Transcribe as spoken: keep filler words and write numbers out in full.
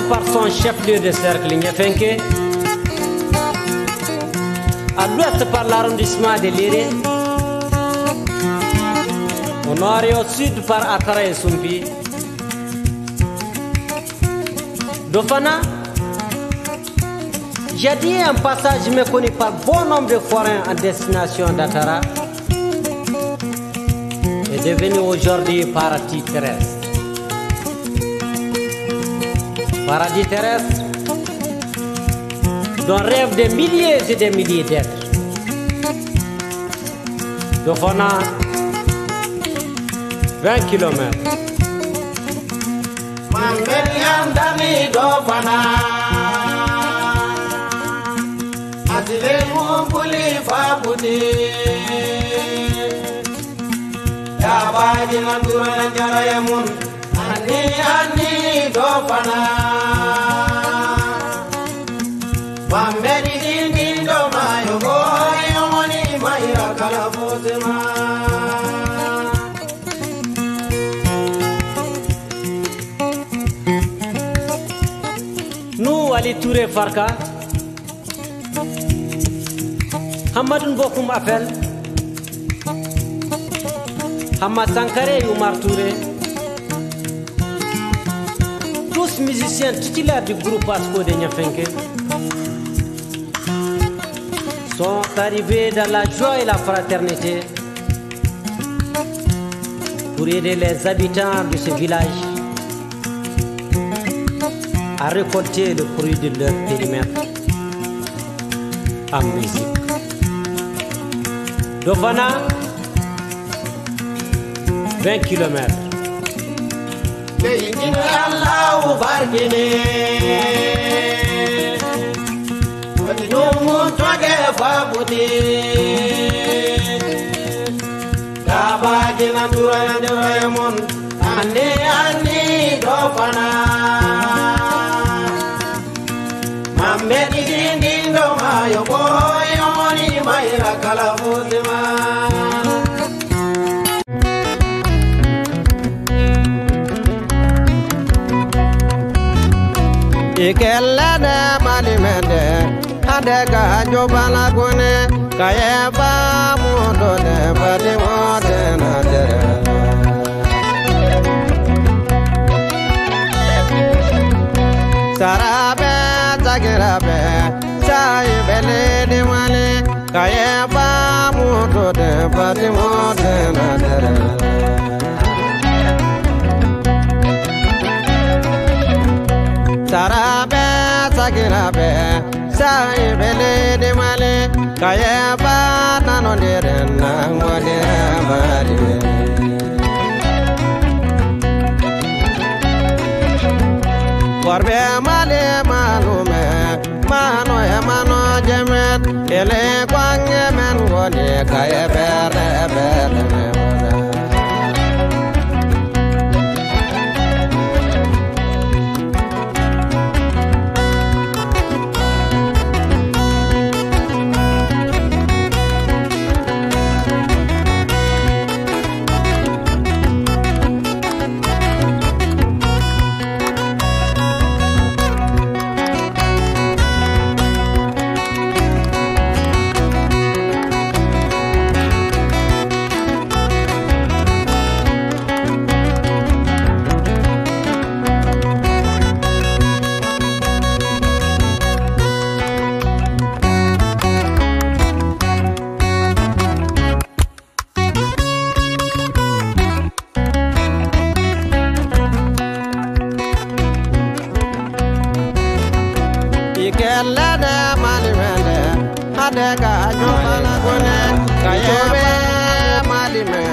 par son chef-lieu de cercle Niafenke, à l'ouest par l'arrondissement de Léré, au nord et au sud par Atara et Soumpi. Dofana, jadis un passage méconnu par bon nombre de forains en destination d'Atara, est devenu aujourd'hui paradis terrestre. Paradis terrestre dont rêvent des milliers et des milliers d'êtres. Dofana, vingt kilomètres. Mambel yandani Dofana. Asile mum kuli fabuti. Yabaji na dura na jara ya mun. Anni, anni, Dofana. Bambedi dindin do mayo boy, omoni mayra kala fotema. Nous, Ali Touré Farka, Hamadou Bokoum Afel, Hamad Sankaré et Oumar Touré, tous musiciens titulaires du groupe Asco de Niafenke, sont arrivés dans la joie et la fraternité pour aider les habitants de ce village à récolter le fruit de leur périmètre en musique. Dofana, vingt kilomètres. Ɓe yiɗino Allahu barkini. Woni ɗum mum toge fabuti. Dabaji na durana duraya mon. Anni, anni, Dofana. Mambe ɗiɗi ndin ɗo maayo ɓooyo woni mayra kala musima. Ikellene mali mende hande ka jubala gune kaye famudo ne badi mode na tere. Sarabe tagirabe sai beledi mali kaye famudo ne badi mode na tere. Sarabe tagirabe sai beledi mali kaye ba nano diren nango diren bari. Warbe mali malume mano e mano jemet ele kwange men goni kaye bere bere. Ikellede mali mele hade ka jobala gone kaye mali mele.